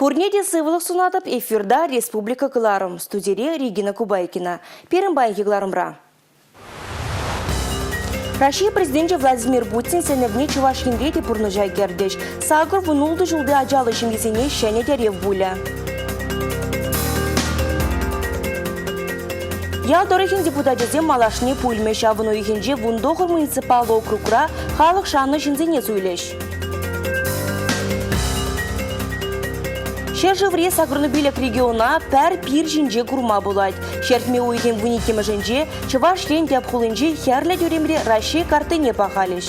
Пурне те сывлӑх сунатӑп эфирта Республика кӑларӑм. Студире Регина Кубайкина. Пирӗн паянхи кӑларӑмра. Раҫҫей Президенчӗ Владимир Путин сӗнӗвне Чӑваш Енре те пурнӑҫа кӗртӗҫ. 86 ҫулти ачаллӑ ҫемьесене ҫӗнӗ тӗрев пулӗ. Ял тӑрӑхӗн депутачӗсем малашне пулмӗҫ. Авӑн уйӑхӗнче 19 муниципаллӑ округра халӑх шаннӑ ҫынсене суйлӗҫ. Ҫӗршыври 85 региона пӗр пир ҫинче курма пулать. Ҫӗртме уйӑхӗн вуниккӗмӗшӗнче Чӑваш Ен тӗп хулинчи Хӗрлӗ тӳремре Раҫҫей карттине пахалӗҫ.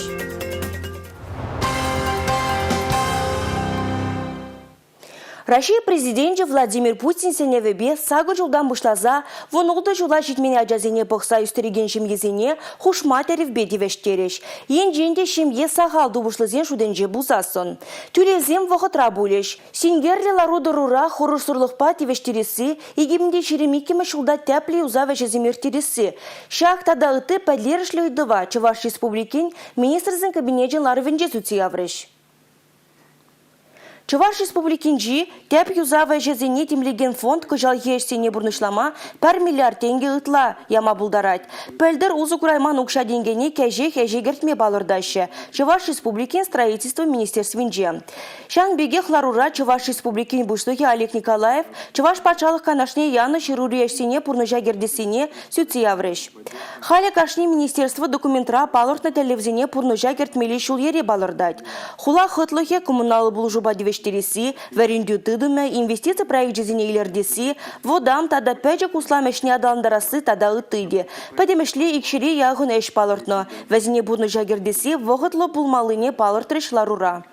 Раҫҫей Президенчӗ Владимир Путин сӗнӗвӗпе сакӑр ҫултан пуҫласа 16 ҫула ҫитмен ачасене пӑхса ӳстерекен ҫемьесене хушма тӗревпе тивӗҫтерӗҫ. Енчен те ҫемье сахал тупӑшлисен шутӗнче пулсассӑн. Тӳлевсем вӑхӑтра пулӗҫ. Синкерлӗ лару-тӑрура хӑрушсӑрлӑхпа тивӗҫтересси, 2022 ҫулта тӗплӗ юсав ӗҫӗсем ирттересси. Ҫак тата ытти пӗлтерӗшлӗ ыйтӑва Чӑваш Республикин Министрсен Кабинечӗн ларӑвӗнче сӳтсе яврӗҫ. Чӑваш Республикинчи тӗп юсав ӗҫӗсене тимлекен фонд кӑҫалхи ӗҫсене пурнӑҫлама пӗр миллиард тенкӗ ытла яма пултарать. Пӗлтӗр усӑ курайман укҫа-тенкӗне кӗҫех ӗҫе кӗртме палӑртаҫҫӗ Чӑваш Республикин Строительство министерствинче. Ҫавӑн пекех ларура Чӑваш Республикин Пуҫлӑхӗ Олег Николаев Чӑваш Патшалӑх Канашне янӑ ҫырури ӗҫсене пурнӑҫа кӗртессине сӳтсе яврӗҫ. Халӗ кашни министерство документра палӑртнӑ тӗллевсене пурнӑҫа кӗртмелли ҫул-йӗре палӑртать. Хула хӑтлӑхӗ, коммуналлӑ пулӑшупа тивӗҫтересси, вӗрентӳ тытӑмӗ, инвестици проекчӗсене илӗртесси, вӑтам тата пӗчӗк услам ӗҫне аталантарасси тата ытти те. Пӗтӗмӗшле икҫӗре яхӑн ӗҫ палӑртнӑ. Вӗсене пурнӑҫа кӗртесси вӑхӑтлӑ пулмаллине палӑртрӗҫ ларура.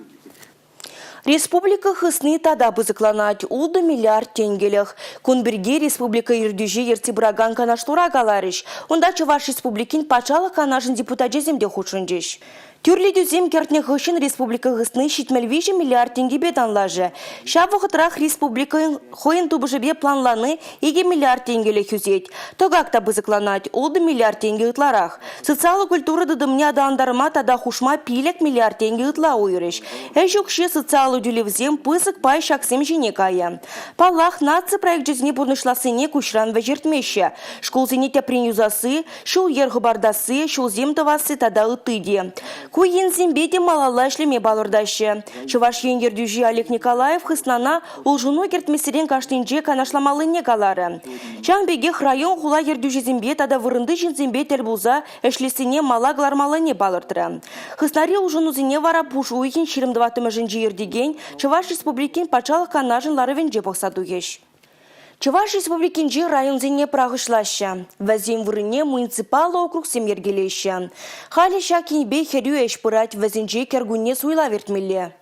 Республика хысни тата пысӑкланать, ултӑ миллиард тенкӗлӗх. Кун пирки республика ертӳҫи ертсе пыракан канашлура каларӗҫ. Унта Чӑваш Республикин Патшалӑх Канашӗн депутачӗсем те хутшӑнчӗҫ. Тӳрлетӳсем кӗртнӗ хыҫҫӑн республика хысни 73 миллиард тенкӗпе танлашӗ. Ҫав вӑхӑтрах республикӑн хӑйӗн тупӑшӗпе планлани 2 миллиард тенкӗлӗх ӳсет. Тӑкак та пысӑкланать, 6 миллиард тенкӗ ытларах. Социаллӑ культура тытӑмне аталантарма тата хушма 5 миллиард тенкӗ ытла уйӑрӗҫ. Ӗҫ укҫи социаллӑ тӳлевсем пысӑк пай ҫаксем ҫине кайӗ. Паллах, наци проекчӗсене пурнӑҫлассине куҫран вӗҫертмеҫҫӗ. Шкулсене тӗпрен юсасси, ҫул-йӗр хӑпартасси, ҫулсем тӑвасси тата ытти те. Ку енсемпе те малалла ӗҫлеме палӑртаҫҫӗ. Чӑваш Ен ертӳҫи Олег Николаев хыснана улшӑну кӗртмессерен кашнинче канашламаллине каларӗ. Ҫавӑн пекех район-хула ертӳҫисемпе тата вырӑнти ҫынсемпе тӗл пулса ӗҫлессине мала кӑлармаллине палӑртрӗ. Хыснари улшӑнусене вара пуш уйӑхӗн 24-мӗшӗнче иртекен Чӑваш Республикин Патшалӑх Канашӗн ларӑвӗнче пӑхса тухӗҫ. Чӑваш Республикинчи районсене пӑрахӑҫлаҫҫӗ. Вӗсен вырӑнне муниципаллӑ округсем йӗркелеҫҫӗ. Халӗ ҫак енпе хӗрӳ ӗҫ пырать, вӗсенче кӗркунне суйлав иртмелле.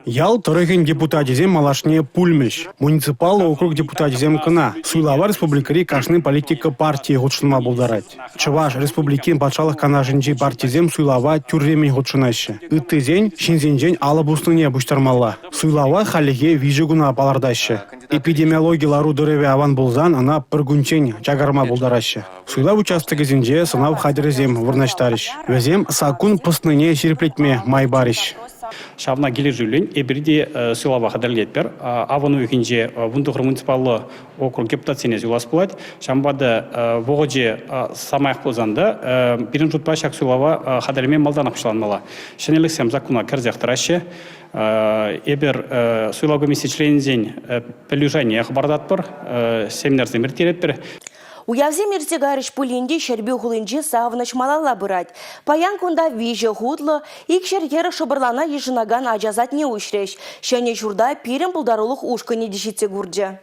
Ял тӑрӑхӗн депутачӗсем малашне пулмӗҫ. Муниципаллӑ округ депутачӗсем кӑна суйлава республикӑри кашни политика партийӗ хутшӑнма пултарать. Чӑваш Республикин Патшалӑх Канашӗнчи партисем суйлава тӳрремӗн хутшӑнаҫҫӗ. Ыттисен ҫынсенчен алӑ пуснине пуҫтармалла. Суйлава хальлӗхе виҫӗ куна палӑртаҫҫӗ. Эпидемиологи лару-тӑрӑвӗ аван пулсан ӑна пӗр кунччен чакарма пултараҫҫӗ. Суйлав участокӗсенче сӑнав хатӗрӗсем вырнаҫтарӗҫ. Вӗсем саккун пӑснине ҫирӗплетме май парӗҫ. Ҫавна килӗшӳллӗн эпир те суйлава хатӗрлетпӗр. Авӑн уйӑхӗнче 19 муниципаллӑ округ депутатсене суйлас пулать. Ҫавӑнпа та вӑхӑчӗ самаях пулсан та пирӗн шутпа ҫак суйлава хатӗрлеме малтанах пуҫланмалла. Ҫӗнӗлӗхсем саккуна кӗрсех тӑраҫҫӗ. Эпир суйлав комисси членӗсен пӗлӳ шайне хӑпартатпӑр, семинарсем ирттеретпӗр. Уявсем иртсе кайрӗҫ пулин те Ҫӗрпӳ хулинче савӑнӑҫ малалла пырать. Паян кунта виҫӗ хутлӑ, икҫӗр хӗрӗх шӑпӑрлана йышӑнакан ача садне уҫрӗҫ. Ҫӗнӗ ҫурта пирӗн пултарулӑх ушкӑнӗ те ҫитсе курчӗ.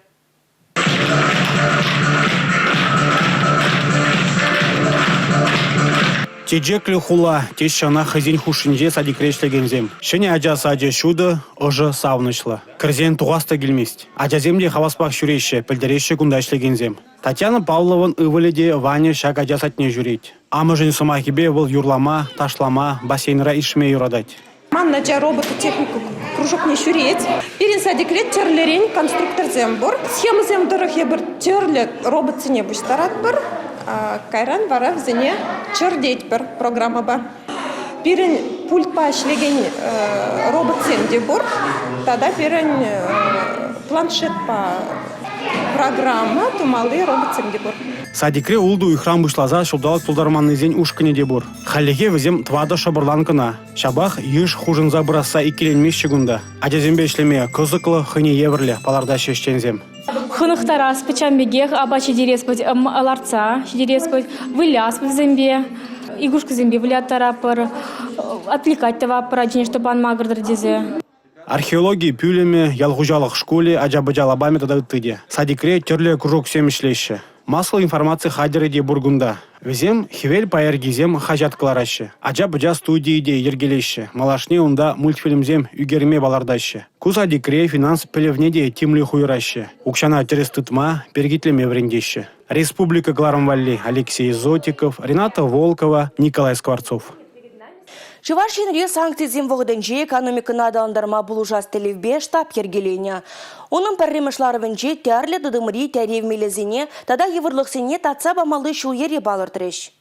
Чечеклӗ хула теҫҫӗ ӑна хӑйсен хушшинче садикре ӗҫлекенсем. Ҫӗнӗ ача сачӗ ҫутӑ, ӑшӑ, савӑнӑҫлӑ. Кӗрсен тухас та килмест. Ачасем те хаваспах ҫӳреҫҫӗ, пӗлтереҫҫӗ кунта ӗҫлекенсем. Татьяна Павлован ывӑлӗ те Ваня ҫак ача садне ҫӳрет. Амӑшӗн сӑмахӗпе вӑл юрлама, ташлама, бассейнра ишме юратать. Ман ача робототехника кружокне ҫӳрет. Пирӗн садикре тӗрлӗрен конструкторсем пур. Схемӑсем тӑрӑх эпир тӗрлӗ роботсене пуҫтаратпӑр. Кайран вара вӗсене чӗртетпӗр программӑпа. Пирӗн пультпа ӗҫлекен роботсем те пур. Тата пирӗн Планшетпа программа тумалли роботсем те пур. Садикре ултӑ уйӑхран пуҫласа ҫулталӑк тултарманнисен ушкӑнӗ те пур. Хальлӗхе вӗсем тӑватӑ шӑпӑрлан кӑна. Ҫапах йыш хушӑнса пырасса иккӗленмеҫҫӗ кунта. Ачасемпе ӗҫлеме кӑсӑклӑ, хӑйне евӗрлӗ палӑртаҫҫӗ ӗҫченсем. Хӑнӑхтарас пӗччен пекех апат ҫитерес пулать, лартса ҫитерес пулать, выляс вӗсемпе, игрушкӑсемпе выляттаратпӑр, отвлекать тӑватпӑр ачине, чтобы ан макӑртӑр тесе. Археологи пӳлӗмӗ, ял хуҫалӑх шкулӗ, ача-пӑча лапамӗ тата ытти те. Садикре тӗрлӗ кружоксем ӗҫлеҫҫӗ. Массӑллӑ информаци хатӗрӗ те пур кунта. Вӗсем «Хӗвел пайӑркисем» хаҫат кӑлараҫҫӗ. Ача-пӑча студийӗ те йӗркелеҫҫӗ. Малашне унта мультфильмсем ӳкерме палӑртаҫҫӗ. Ку садикре финанс пӗлӗвне те тимлӗх уйӑраҫҫӗ. Укҫана тӗрӗс тытма, перекетлеме вӗрентеҫҫӗ. Республика кӑларӑм валли Алексей Зотиков, Рената Волкова, Николай Скворцов. Чӑваш Енре санкцисем вӑхӑтӗнче экономикӑна аталантарма пулӑшас тӗллевпе штаб йӗркеленӗ. Унӑн пӗрремӗш ларӑвӗнче тӗрлӗ тытӑмри тӗрев мелӗсене тата йывӑрлӑхсене татса памалли ҫул-йӗре палӑртрӗҫ.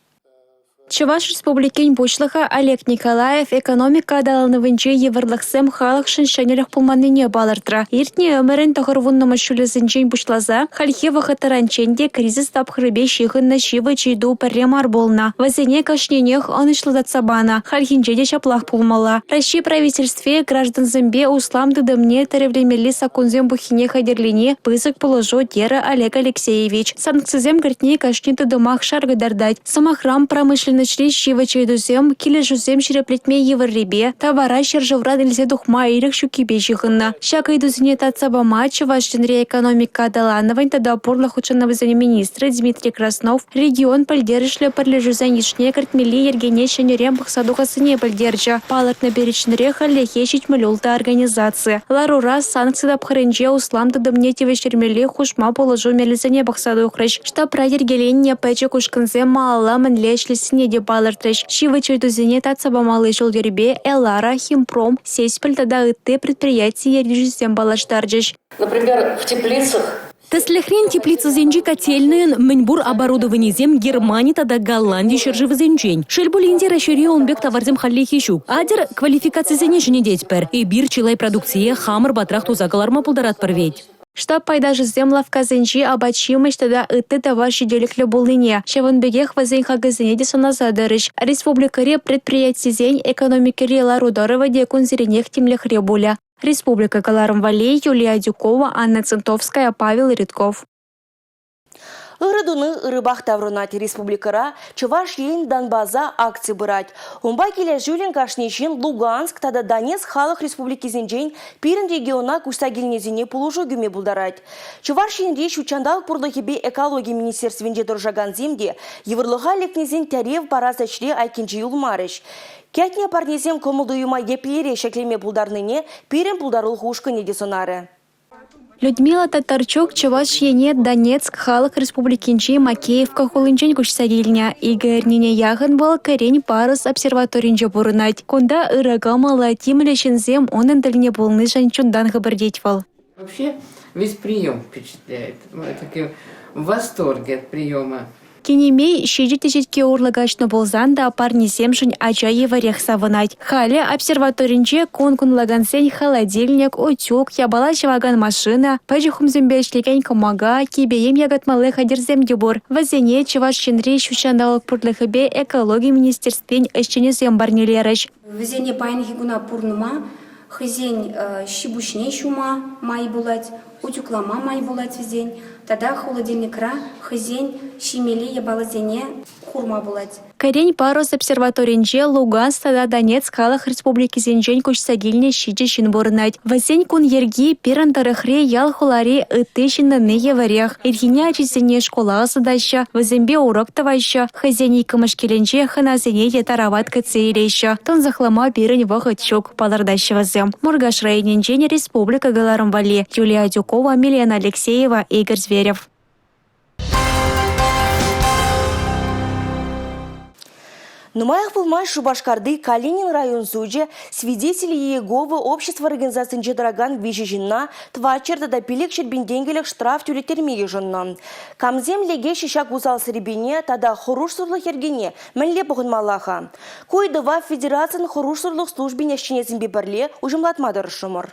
Чӑваш Республикин Пуҫлӑхӗ Олег Николаев экономика аталанӑвӗнчи йывӑрлӑхсем халӑхшӑн ҫӗнӗлӗх пулманнине палӑртрӗ. Иртнӗ ӗмӗрӗн 90-мӗш ҫулӗсенчен пуҫласа хальхи вӑхӑт таранччен те кризис тапхӑрӗпе ҫыхӑннӑ ҫивӗч ыйту пӗрре мар пулнӑ. Вӗсене кашнинех ӑнӑҫлӑ татса панӑ. Хальхинче те ҫаплах пулмалла. Раҫҫей Правительстви граждансемпе услам тытӑмне тӗревлемелли саккунсен пуххине хатӗрлени пысӑк пулӑшу терӗ Олег Алексеевич. Санкцисем кӗртни кашни тытӑмах шар кӑтартать. Сӑмахран, промышленноҫри ҫивӗч ыйтусем килӗшӳсем ҫирӗплетме йывӑррипе, тавара ҫӗршывран илсе тухма ирӗк ҫуккипе ҫыхӑннӑ. Ҫак ыйтусене татса пама Чӑваш Енре экономика аталанӑвӗн тата пурлӑх хутшӑнӑвӗсен министрӗ Дмитрий Краснов регион пӗлтерӗшлӗ пӗрлешӳсен йышне кӗртмелли йӗркене ҫӗнӗрен пӑхса тухассине пӗлтерчӗ. Палӑртнӑ переченре хальлӗхе 76 организаци. Ларура санкци тапхӑрӗнче услам тытӑмне тивӗҫтермелли хушма пулӑшу мелӗсене пӑхса тухрӗҫ. Штабра йӗркеленнӗ пӗчӗк ушкӑнсем малалла мӗнле ӗҫлессине те палӑртрӗҫ. Ҫивӗч ыйтусене татса памалли ҫул-йӗрпе «Элара», «Химпром», «Сеспель» тата ытти предприяти ертӳҫисем паллаштарчӗҫ. Например, в теплицах Тӗслӗхрен, теплицӑсенчи котельнӑйӑн мӗн пур оборудованисем Германи тата Голланди ҫӗршывӗсенчен. Шел пулин те, Раҫҫейре ун пек таварсем хальлӗхе ҫук. Атьӑр, квалификацисене ҫӗнететпӗр. Эпир чылай продукцие хамӑр патрах туса кӑларма пултаратпӑр вӗт. Штаб пайташӗсем лавккасенчи апат-ҫимӗҫ тата ытти тавар ҫителӗклӗ пулнине, ҫавӑн пекех вӗсен хакӗсене те сӑнаса тӑрӗҫ. Республикӑри предприятисен экономикӑри лару-тӑрӑвӗ те кунсеренех тимлӗхре пулӗ. Республика кӑларӑм валли Юлия Адюкова, Анна Центовская, Павел Ритков. Ырӑ туни ырӑпах таврӑнать республикӑра. Чӑваш Ен Донбаса акци пырать. Унпа килӗшӳллӗн кашни ҫын Луганск тата Донецк халӑх республикисенчен пирӗн региона куҫса килнисене пулӑшу кӳме пултарать. Чӑваш Енри ҫутҫанталӑк пурлӑхӗпе экологи министерствинче тӑрӑшакансем те йывӑрлӑха лекнисен тӗрев парас ӗҫре айккинче юлмарӗҫ. Кӗтнӗ парнесем кӑмӑл-туйӑма еплерех ҫӗклеме пултарнине пирӗн пултарулӑх ушкӑнӗ те сӑнарӗ. Людмила Татарчук Чӑваш Ене Донецк Халӑх Республикинчи Макеевка хулинчен куҫса килнӗ. Икӗ эрнене яхӑн вӑл Кӗрен парӑс обсерваторинче пурӑнать. Кунта ырӑ кӑмӑллӑ, тимлӗ ҫынсем унӑн тӗлне пулнишӗн чунтан хӗпӗртет вӑл. Вообще весь прием впечатляет. Мы такие в восторге от приема. Кинемей ҫичӗ теҫетке урлӑ каҫнӑ пулсан та парнесемшӗн ача евӗрех савӑнать. Халӗ обсерваторинче кун кунлакансен холодильник, утюг, япала ҫӑвакан машина, пӗчӗк хумсемпе ӗҫлекен кӑмака, кӗпе-йӗм якатмалли хатӗрсем те пур. Вӗсене Чӑваш Енри ҫут ҫанталӑк пурлӑхӗпе экологи министерствин ӗҫченӗсем парнелерӗҫ. Вӗсене паянхи куна пурӑнма, хӑйсен ҫи-пуҫне ҫума май пулать, утюглама май пулать вӗсен тата холодильникра хӑйсен ҫимелли япаласене хурма пулать. Кӗрен парус обсерваторинче Луганск тата Донецк халӑх республикисенчен куҫса килнӗ ҫичӗ ҫын пурӑнать. Вӗсен кун йӗрки пирӗн тӑрӑхри ял-хулари ытти ҫыннӑнни евӗрех. Ирхине ачисене шкула ӑсатаҫҫӗ, вӗсемпе урок тӑваҫҫӗ, хӑйсен иккӗмӗш килӗнче хӑнасене те тарават кӗтсе илеҫҫӗ. Тунсӑхлама пирӗн вӑхӑт ҫук, палӑртаҫҫӗ вӗсем. Муркаш районӗнчен республика кӑларӑм валли Юлия Адюкова, Милена Алексеева, Игорь Зверев. Нумаях пулмасть Шупашкарти Калинин район сучӗ «Свидетели Иеговы» общество организацинче тӑракан виҫӗ ҫынна 400 тата 500 пин тенкӗлӗх штраф тӳлеттерме йышӑннӑ. Камсем лекеҫҫӗ ҫак усал серепене тата хӑрушсӑрлӑх йӗркине мӗнле пӑхӑнмалла-ха? Ку ыйтӑва Федерацин хӑрушсӑрлӑх службин ӗҫченӗсемпе пӗрле уҫӑмлатма тӑрӑшрӑмӑр.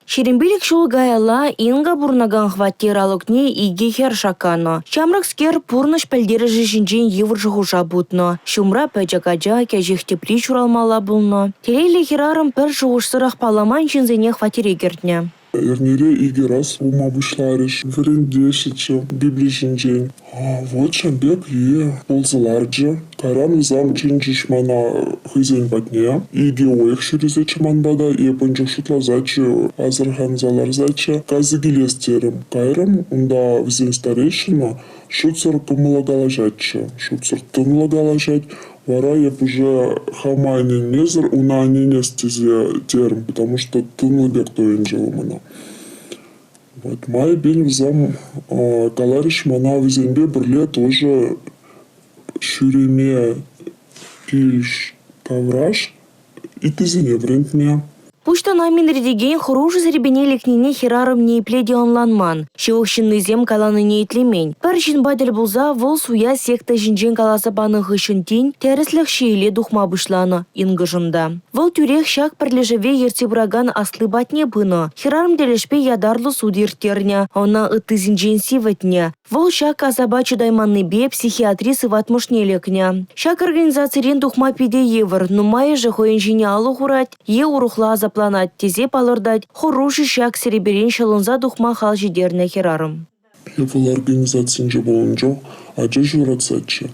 25 ҫул каялла Инга пурӑнакан хваттер алӑкне икӗ хӗр шакканӑ. Ҫамрӑкскер пурнӑҫ пӗлтерӗшӗ ҫинчен йывӑр шухӑша путнӑ. Ҫумра пӗчӗк ача, кӗҫех тепри ҫуралмалла пулнӑ. Телейлӗ хӗрарӑм пӗр шухӑшсӑрах палламан ҫынсене хваттере кӗртнӗ. Эрнере икӗ раз пулма пуҫларӗҫ. Вӗрентеҫҫӗччӗ Библи ҫинчен. Вот ҫав пек пулса ларчӗ. Кайран вӗсем чӗнчӗҫ мана хӑйсен патне. Икӗ уйӑх ҫӳресеччӗ ман пата. Эп ун чух шутласаччӗ, асӑрханса ларсаччӗ. Кайса килес терӗм. Кайрӑм, унта вӗсен старейшина шутсӑр кӑмӑллӑ калаҫатчӗ, шутсӑр тӑнлӑ калаҫать. Вара эп уже хама ӗненмесӗр уна ӗненес тесе терӗм, потому что тӑнлӑ пек туйӑнчӗ вӑл мана. Вот майӗпен вӗсем каларӗҫ мана вӗсемпе пӗрле тоже ҫӳреме килӗш тавраш ыттисене вӗрентме. Пуҫтана минретекен хӑрушӑ серепене лекнине хӗрарӑм ниепле те ӑнланман. Ҫывӑх ҫыннисем каланине итлемен. Пӗр ҫынпа тӗл пулса вӑл суя секта ҫинчен каласа панӑ хыҫҫӑн тин тӗрӗслӗх ҫиеле тухма пуҫланӑ Ингӑшӑн та. Вӑл тӳрех ҫак пӗрлешӗве ертсе пыракан асли патне пынӑ. Хӗрарӑм тӗлӗшпе ятарлӑ суд ирттернӗ, ӑна ыттисенчен сивӗтнӗ. Вӑл ҫак асапа чӑтайманнипе психиатри сыватмӑшне лекнӗ. Ҫак организацирен тухма питӗ йывӑр, нумайӑшӗ хӑйӗн ҫине алӑ хурать е урӑхла асапланать тесе палӑртать хӑрушӑ ҫак сереперен ҫӑлӑнса тухма хал ҫитернӗ хӗрарӑм. Эп вӑл организацинче пулнӑ чух ача ҫуратсаччӗ.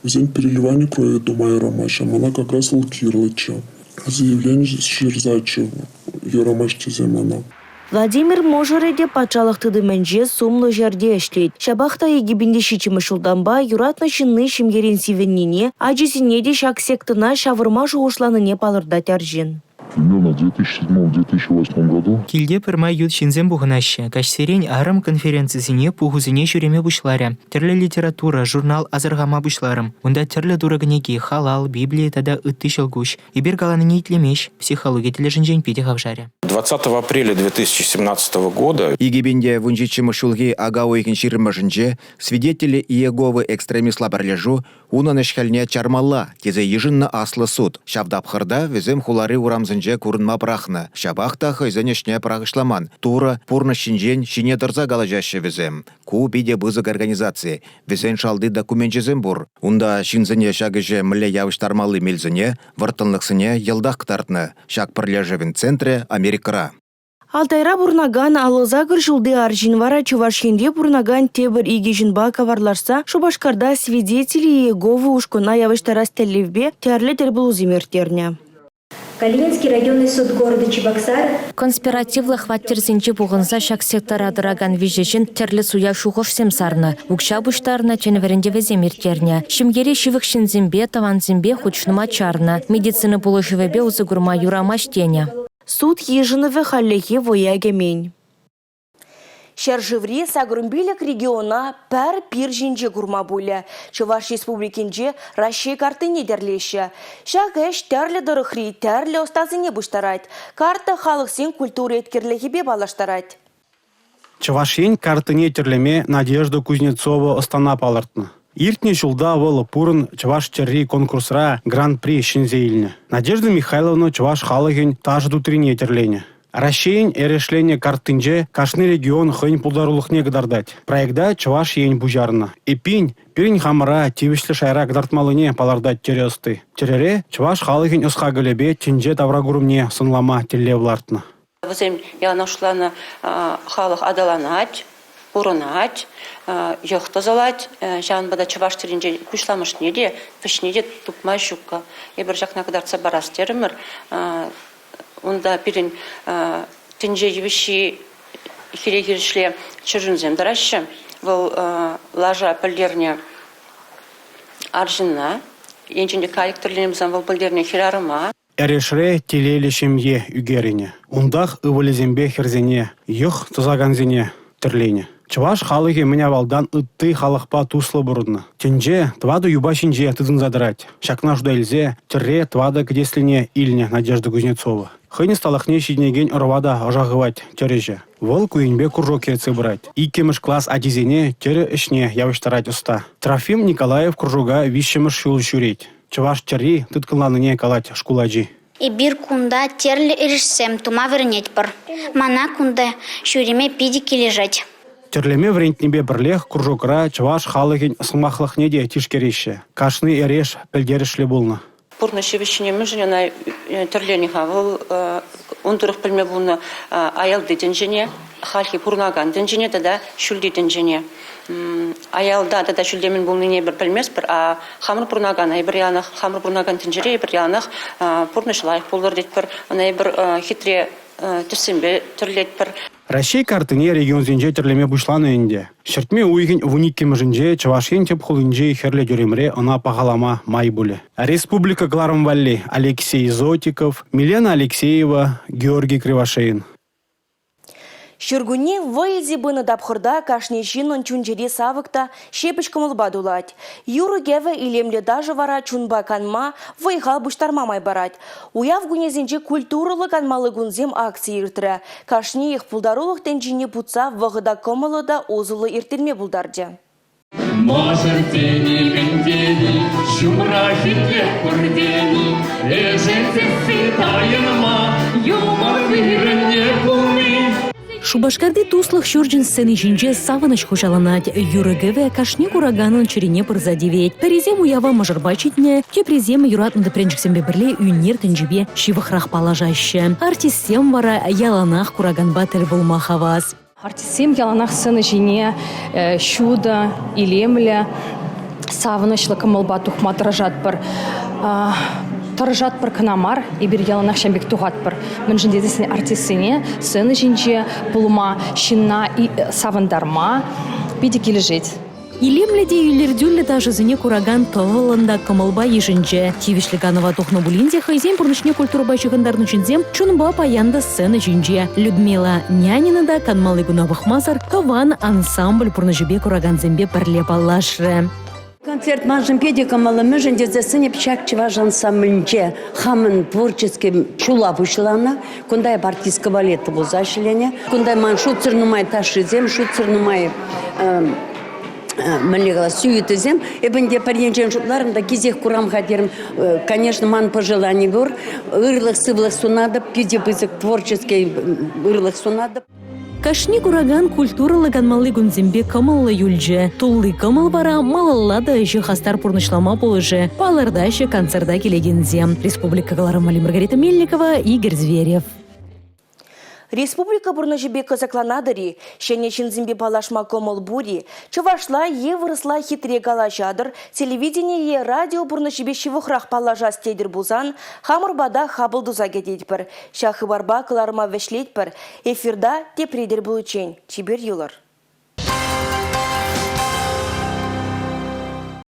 Вӗсен переливани крови тума юрамаҫҫӗ, мана как раз вӑл кирлӗччӗ. Заявлени ҫырсаччӗ юрамасть тесе мана. Владимир мӑшӑрӗ те патшалӑх тытӑмӗнче сумлӑ ҫӗрте ӗҫлет. Ҫапах та 2007-мӗш ҫултанпа юратнӑ ҫынни ҫемьерен сивӗннине, ачисене те ҫак сектӑна ҫавӑрма шухӑшланине палӑртать арҫын. Примерно в 2007-2008 году. Килте пӗрмай ют ҫынсем пухӑнаҫҫӗ. Каҫсерен арӑм конференцисене, пухусене ҫӳреме пуҫларӗ. Тӗрлӗ литература, журнал асӑрхама пуҫларӑм. Унта тӗрлӗ турӑ кӗнеки, халал, Библи тата ытти ҫӑлкуҫ. Эпир каланине итлемест, психологи тӗлӗшӗнчен питӗ хавшарӗ. 20 апреля 2017 года 2017 ҫулхи ака уйӑхӗн 20-мӗшӗнче Свидетели Иеговы экстремистла пӗрлешӳ унӑн ӗҫ-хӗлне чармалла тесе йышӑннӑ аслӑ суд. Ҫав тапхӑрта вӗсем хулари урамсенче курӑнма пӑрахнӑ, ҫапах та хӑйсен ӗҫне пӑрахӑҫламан. Турӑ пурнӑҫ ҫинчен ҫине тӑрса калаҫаҫҫӗ вӗсем. Ку питӗ пысӑк организаци. Вӗсен шалти докуменчӗсем пур. Унта ҫынсене ҫак ӗҫе мӗнле явӑҫтармалли мелсене, вӑрттӑнлӑхсене йӑлтах кӑтартнӑ. Ҫак пӗрлешӗвӗн центрӗ Америкӑра. Алтайра пурӑнакан 58 ҫулти арҫын вара Чӑваш Енре пурӑнакан тепӗр икӗ ҫынпа каварлашса Шупашкарта «Свидетели Иеговы» ушкӑна явӑҫтарас тӗллевпе тӗрлӗ тӗл пулусем ирттернӗ. Калининский районный суд города Чебоксары Конспиративлӑ хваттерсенче пухӑнса ҫак сектора тӑракан виҫӗ ҫын тӗрлӗ суя шухӑшсем сарнӑ, укҫа пуҫтарнӑ, чӗн вӗрентӗвӗсем ирттернӗ. Ҫемьере ҫывӑх ҫынсемпе, тӑвансемпе хутшӑнма чарнӑ, медицина пулӑшӑвӗпе усӑ курма юрамасть тенӗ. Суд йышӑнӑвӗ хальлӗхе вӑя кӗмен. Ҫӗршыври 85 региона пӗр пир ҫинче курма пулӗ. Чӑваш Республикинче Раҫҫей карттине тӗрлеҫҫӗ. Ҫак ӗҫ тӗрлӗ тӑрӑхри тӗрлӗ ӑстасене пуҫтарать. Карта халӑхсен культура еткерлӗхӗпе паллаштарать. Чӑваш Ен карттине тӗрлеме Надежда Кузнецова ӑстана палӑртнӑ. Иртнӗ ҫулта вӑл «Пурӑн, чӑваш тӗрри» конкурсра гран-при ҫӗнсе илнӗ. Надежда Михайловна чӑваш халӑхӗн ташӑ тутрине тӗрленӗ. Раҫҫейӗн эрешленӗ карттинче кашни регион хӑйӗн пултарулӑхне кӑтартать. Проекта Чӑваш Ен пуҫарнӑ. Эппин, пирӗн хамӑра тивӗҫлӗ шайра кӑтартмаллине палӑртать тӗрӗ ӑсти. Тӗрӗре чӑваш халӑхӗн ӑс-хакӑлӗпе тӗнче тавракурӑмне сӑнлама тӗллев лартнӑ. Вӗсем яланах шутланӑ халӑх аталанать, пурӑнать, йӑх тӑсӑлать. Ҫавӑнпа та чӑваш чӗлхинчен пуҫламӑшне те, вӗҫне те тупма ҫуккӑ. Эпир ҫакна кӑтартса парас терӗмӗр. Унта пирӗн тӗнче йывӑҫҫи хире-хирӗҫле чӗрчунсем тӑраҫҫӗ. Вӑл лаша пӗлтернӗ арҫынна, енчен те кайӑк тӗрленӗ пулсан вӑл пӗлтернӗ хӗрарӑма. Эрешре телейлӗ ҫемье ӳкерӗнӗ. Унтах ывӑлӗсемпе хӗрсене, йӑх тӑсакансене тӗрленӗ. Чӑваш халӑхӗ мӗн авалтан ытти халӑхпа туслӑ пурӑннӑ. Тӗнче тӑватӑ юпа ҫинче тытӑнса тӑрать. Ҫакна шута илсе тӗрре тӑватӑ кӗтеслине илнӗ Надежда Кузнецова. Хӑйӗн ӑсталӑхне ҫитӗнекен ӑрӑва та ӑша хывать тӗрӗҫӗ. Вӑл ку енпе кружок ертсе пырать. Иккӗмӗш класс ачисене тӗрӗ ӗҫне явӑҫтарать ӑста. Трофим Николаев кружока виҫҫӗмӗш ҫул ҫӳрет. Чӑваш тӗрри тыткӑнланине калать шкул ачи. Эпир кунта тӗрлӗ эрешсем тума вӗренетпӗр. Мана кунта ҫӳреме питӗ килӗшет. Тӗрлеме вӗрентнипе пӗрлех кружокра чӑваш халӑхӗн сӑмахлӑхне те тишкереҫҫӗ. Кашни эреш пӗлтерӗшлӗ пулнӑ. Пурнӑҫ ҫивӗччине мӗншӗн ӑна тӗрленӗ-ха? Вӑл ун тӑрӑх пӗлме пулнӑ аялти тӗнчене, хальхи пурӑнакан тӗнчене тата ҫӳлти тӗнчене. Аялта тата ҫӳлте мӗн пулнине эпир пӗлместпӗр, а хамӑр пурӑнакан, эпир яланах хамӑр пурӑнакан тӗнчере эпир яланах пурнӑҫ лайӑх пултӑр тетпӗр. Ӑна эпир хитре тӗссемпе тӗрлетпӗр. Раҫҫей карттине регионсенче тӗрлеме пуҫланӑ ӗнтӗ. Ҫӗртме уйӑхӗн 12-мӗшӗнче Чӑваш Ен тӗп хулинчи Хӗрлӗ тӳремре ӑна пахалама май пулӗ. Республика кӑларӑм валли Алексей Зотиков, Милена Алексеева, Георгий Кривошеин. Ҫуркунне вӑй илсе пынӑ тапхӑрта кашни ҫыннӑн чун-чӗри савӑк та ҫепӗҫ кӑмӑлпа тулать. Юрӑ-кӗвӗ, илемлӗ ташӑ вара чунпа канма, вӑй-хал пуҫтарма май парать. Уяв кунӗсенче культурӑллӑ канмалли кунсем акци иртрӗ. Кашниех пултарулӑх тӗнчине путса вӑхӑта кӑмӑллӑ та усӑллӑ ирттерме пултарчӗ. Мӑшӑр тени мӗн тени, ҫумра хитрек пур тени, ӗшенсесси тайӑнма, юмах вырӑнне пулни. Шупашкарти Туслӑх ҫурчӗн сцени ҫинче савӑнӑҫ хуҫаланать. Юрӑ-кӗвӗ кашни кураканӑн чӗрине пырса тивет. Пӗрисем уява мӑшӑрпа ҫитнӗ, теприсем юратнӑ тӗпренчӗксемпе пӗрле ӳнер тӗнчипе ҫывӑхрах паллашаҫҫӗ. Артистсем вара яланах кураканпа тӗл пулма хавас. Артистсем яланах сцена ҫине ҫутӑ, илемлӗ, савӑнӑҫлӑ кӑмӑлпа тухма тӑрӑшатпӑр. Тӑрӑшатпӑр кӑна мар, эпир яланах ҫавӑн пек тухатпӑр. Мӗншӗн тесен артистсене сцена ҫинче пулма, ҫынна савӑнтарма питӗ килӗшет. Илемлӗ те илӗртӳллӗ ташӑсене куракан тӑвӑллӑн та кӑмӑлпа йышӑнчӗ. Тивӗҫлӗ канӑва тухнӑ пулин те хӑйсен пурнӑҫне культурӑпа ҫыхӑнтарнӑ ҫынсем чунпа паян та сцена ҫинче. Людмила Нянина та канмалли куна пӑхмасӑр тӑван ансамбль пурнӑҫӗпе куракансемпе пӗрле паллашрӗ. Концерт маншӑн питӗ кӑмӑллӑ, мӗншӗн тесессӗн эп ҫак чӑваш ансамблӗнче хамӑн творчески ҫула пуҫланӑ. Кунта эп артистка балета пулса ӗҫленӗ. Кунта ман шутсӑр нумай ташшисем, шутсӑр нумай мӗнле калас, сюитӑсем. Эп ӗнтӗ пӗр енчен шутларӑм та килсех курам-ха терӗм. Конечно, ман пожелани пур. Ырлӑх-сывлӑх сунатӑп, питӗ пысӑк творческий ырлӑх сунатӑп. Кашни куракан культурӑллӑ канмалли кунсемпе кӑмӑллӑ юлчӗ. Тулли кӑмӑл вара малалла та ӗҫе хастар пурнӑҫлама пулӑшӗ, палӑртаҫҫӗ концерта килекенсем. Республика кӑларӑмӗ Маргарита Мельникова, Игорь Зверев. Республика пурнӑҫӗпе кӑсӑкланатӑр-и? Ҫӗнӗ ҫынсемпе паллашма кӑмӑл пур-и? Чӑвашла е вырӑсла хитре калаҫатӑр, телевидени е радио пурнӑҫӗпе ҫывӑхрах паллашас тетӗр пулсан хамӑр пата хапӑл туса кӗтетпӗр. Ҫак хыпарпа кӑларӑма вӗҫлетпӗр. Эфирта тепре тӗл пуличчен чипер юлӑр.